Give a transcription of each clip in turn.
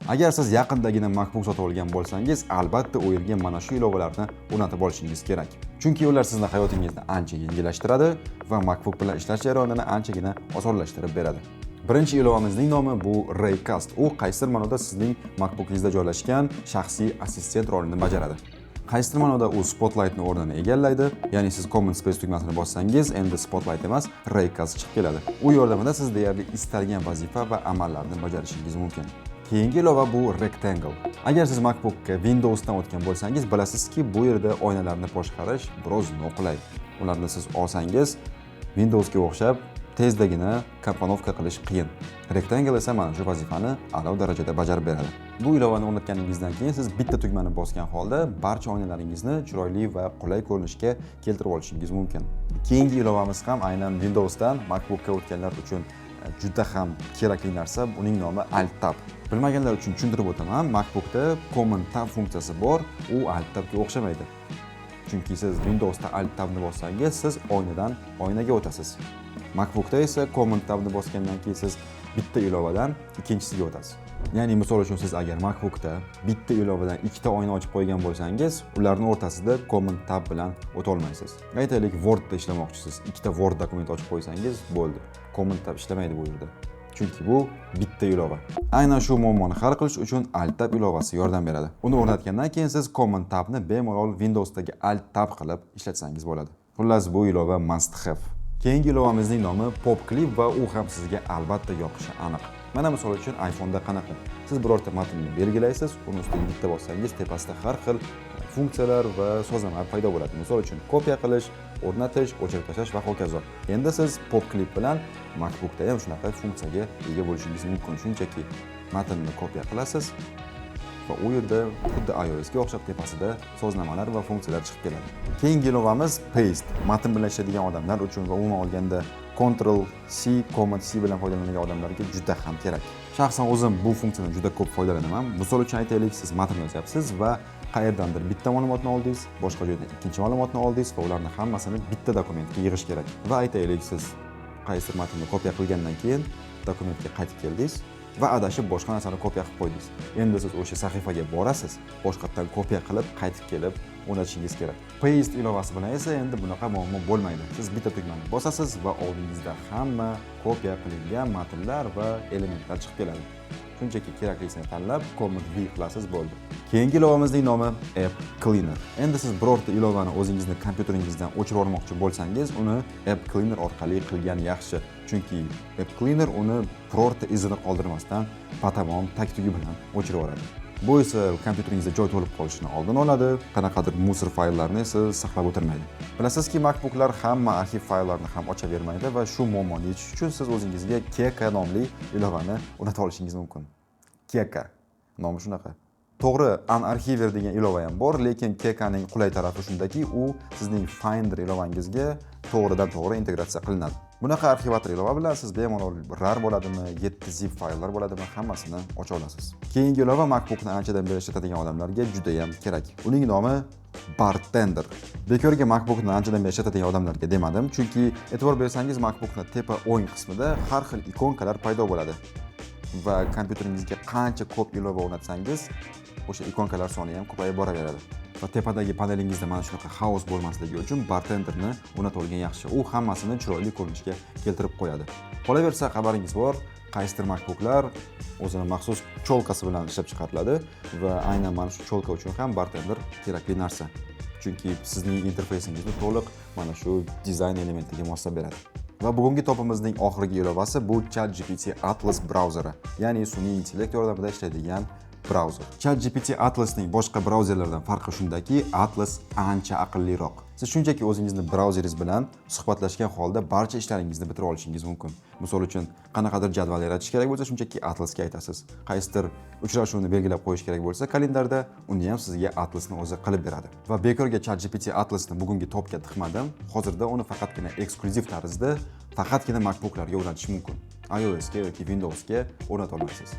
Agar siz yaqindagina MacBook sotib olgan bo'lsangiz, albatta u yerga mana shu ilovalarni o'rnatib olishingiz kerak. Chunki ular sizni hayotingizni ancha yengillashtiradi va MacBook bilan ishlash jarayonini anchagina osonlashtirib beradi. Birinchi ilovamizning nomi bu Raycast. U qaysidir ma'noda sizning MacBookingizda joylashgan shaxsiy assistent rolini bajaradi. Qaysidir ma'noda u Spotlightni o'rnini egallaydi, ya'ni siz Command Space tugmasini bossangiz, endi Spotlight emas, Raycast chiqib keladi. U yordamida siz deyarli istalgan vazifa va amallarni bajarishingiz mumkin. Keyingi ilova bu Rectangle. Agar siz MacBookga Windowsdan o'tgan bo'lsangiz, bilasizki, bu yerda oynalarni boshqarish biroz noqulay. Ularni siz olsangiz, Windowsga o'xshab tezdagina компоновка qilish qiyin. Rectangle esa mana shu vazifani a'lo darajada bajarib beradi. Bu ilovani o'rnatganingizdan keyin siz bitta tugmani bosgan holda barcha oynalaringizni chiroyli va qulay ko'rinishga keltirib olishingiz mumkin. Keyingi ilovamiz ham aynan Windowsdan MacBookga o'tganlar uchun juda ham kerakli narsa. Uning nomi Alt Tab. Bilmaganlar uchun tushuntirib o'taman. MacBookda Command Tab funksiyasi bor, u Alt Tabga o'xshamaydi. Chunki siz Windowsda Alt Tabni bossangiz, siz oynadan oynaga o'tasiz. MacBookda esa Command Tabni bosgandan keyin siz bitta ilovadan ikkinchisiga o'tasiz. Ya'ni, misol uchun, siz agar MacBookda bitta ilovadan ikkita oyna ochib qo'ygan bo'lsangiz, ularni o'rtasida Command Tab bilan o'ta olmaysiz. Aytaylik, Wordda ishlamoqchisiz. Ikkita Word dokument ochib qo'ysangiz, bo'ldi. Command Tab ishlamaydi bu yerda. Chunki bu bitta ilova. Aynan shu muammoni hal qilish uchun Alt Tab ilovasi yordam beradi. Uni o'rnatgandan keyin siz Command Tabni bemalol Windowsdagi Alt Tab qilib ishlatsangiz bo'ladi. Xullas, bu ilova must have. Keyingi ilovamizning nomi Pop Clip va u ham sizga albatta yoqishi aniq. Mana, misol uchun, iPhone'da qanaqa? Siz birorta matnni belgilaysiz, uni ustiga bitta bossangiz, tepasida har xil funksiyalar va sozlamalar paydo bo'ladi. Misol uchun, kopiya qilish, o'rnatish, o'chirib tashlash va hokazo. Endi siz Pop Clip bilan MacBookda ham shunaqa funksiyaga ega bo'lishingiz mumkin. Shunchaki matnni kopiya qilasiz va u yerda xuddi iOSga o'xshab tepasida sozlamalar va funksiyalar chiqib keladi. Keyingi ilovamiz Paste. Matn bilan ishlaydigan odamlar uchun va umuman olganda Ctrl C, Command C bilan foydalanadigan odamlarga juda ham kerak. Shaxsan o'zim bu funksiyadan juda ko'p foydalanaman. Misol uchun, aytaylik, siz matn yozyapsiz va qayerdandir bitta ma'lumotni oldingiz, boshqa joydan ikkinchi ma'lumotni oldingiz va ularni hammasini bitta dokumentga yig'ish kerak. Va aytaylik, siz qaysidir matnni kopiya qilgandan keyin dokumentga qaytib keldingiz va adashib boshqa narsani kopiya qilib qo'ydingiz. Endi siz o'sha sahifaga borasiz, boshqatdan kopiya qilib, qaytib kelib o'rnatishingiz kerak. Paste ilovasi bilan esa endi bunaqa muammo bo'lmaydi. Siz bitta tugmani bosasiz va oldingizda hamma kopiya qilingan matnlar va elementlar chiqib keladi. Shunchaki keraklisini tanlab, Command V qilasiz, bo'ldi. Keyingi ilovamizning nomi App Cleaner. Endi siz birorta ilovani o'zingizni kompyuteringizdan o'chirib yubormoqchi bo'lsangiz, uni App Cleaner orqali qilgan yaxshi. Chunki App Cleaner uni birorta izini qoldirmasdan batamom, tag-tugi bilan o'chirib yuboradi. Bu esa kompyuteringizda joy to'lib qolishini oldini oladi, qanaqadir мусор fayllarni esa saqlab o'tirmaydi. Bilasizki, MacBooklar hamma arxiv fayllarni ham ochavermaydi va shu muammoni yechish uchun siz o'zingizga Keka nomli ilovani o'rnata olishingiz mumkin. Keka nomi shunaqa. To'g'ri, Unarchiver degan ilova ham bor, lekin Kekaning qulay tarafi shundaki, u sizning Finder ilovangizga to'g'ridan to'g'ri integratsiya qilinadi. Bunaqa arxivator ilova bilan siz bemalol RAR bo'ladimi, 7 zip fayllar bo'ladimi, hammasini ocha olasiz. Keyingi ilova MacBookni anchadan beri ishlatadigan odamlarga juda ham kerak. Uning nomi Bartender. Bekorga MacBookni anchadan beri ishlatadigan odamlarga demadim, chunki e'tibor bersangiz, MacBookni tepa o'ng qismida har xil ikonkalar paydo bo'ladi. Va kompyuteringizga qancha ko'p ilova o'rnatsangiz, o'sha ikonkalar soni ham ko'payib boraveradi. Va tepadagi panelingizda mana shunaqa xaos bo'lmasligi uchun Bartenderni o'rnatib olgan yaxshi. U hammasini chiroyli ko'rinishga keltirib qo'yadi. Qolaversa, xabaringiz bor, qaysidir MacBooklar o'zini maxsus чёлка si bilan ishlab chiqariladi va aynan mana shu чёлка uchun ham Bartender kerakli narsa. Chunki sizning interfeysingizni to'liq mana shu dizayn elementiga moslab beradi. Va bugungi topimizning oxirgi ilovasi bu ChatGPT Atlas brauzeri, ya'ni sun'iy intellekt yordamida ishlaydigan brauzer. ChatGPT Atlasning boshqa brauzerlardan farqi shundaki, Atlas ancha aqlliroq. Siz shunchaki o'zingizni brauzeringiz bilan suhbatlashgan holda barcha ishlaringizni bitirib olishingiz mumkin. Misol uchun, qanaqadir jadval yaratish kerak bo'lsa, shunchaki Atlasga aytasiz. Qaysidir uchrashuvni belgilab qo'yish kerak bo'lsa kalendarda, uni ham sizga Atlasni o'zi qilib beradi. Va bekorga ChatGPT Atlasni bugungi topga tiqmadim. Hozirda uni faqatgina eksklyuziv tarzda faqatgina MacBooklarga o'rnatish mumkin. iOSga yoki Windowsga o'rnata olmaysiz.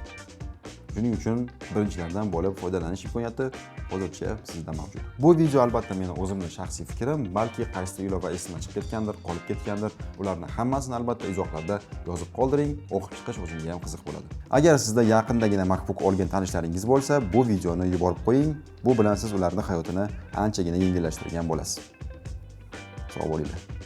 Shuning uchun birinchilardan bo'lib foydalanish imkoniyati hozircha sizda mavjud. Bu video albatta meni o'zimni shaxsiy fikrim, balki qaysi ilova esimdan chiqib ketgandir, qolib ketgandir. Ularni hammasini albatta izohlarda yozib qoldiring. O'qib chiqish o'zimga ham qiziq bo'ladi. Agar sizda yaqindagina MacBook olgan tanishlaringiz bo'lsa, bu videoni yuborib qo'ying. Bu bilan siz ularni hayotini anchagina yengillashtirgan bo'lasiz. Sog' bo'linglar.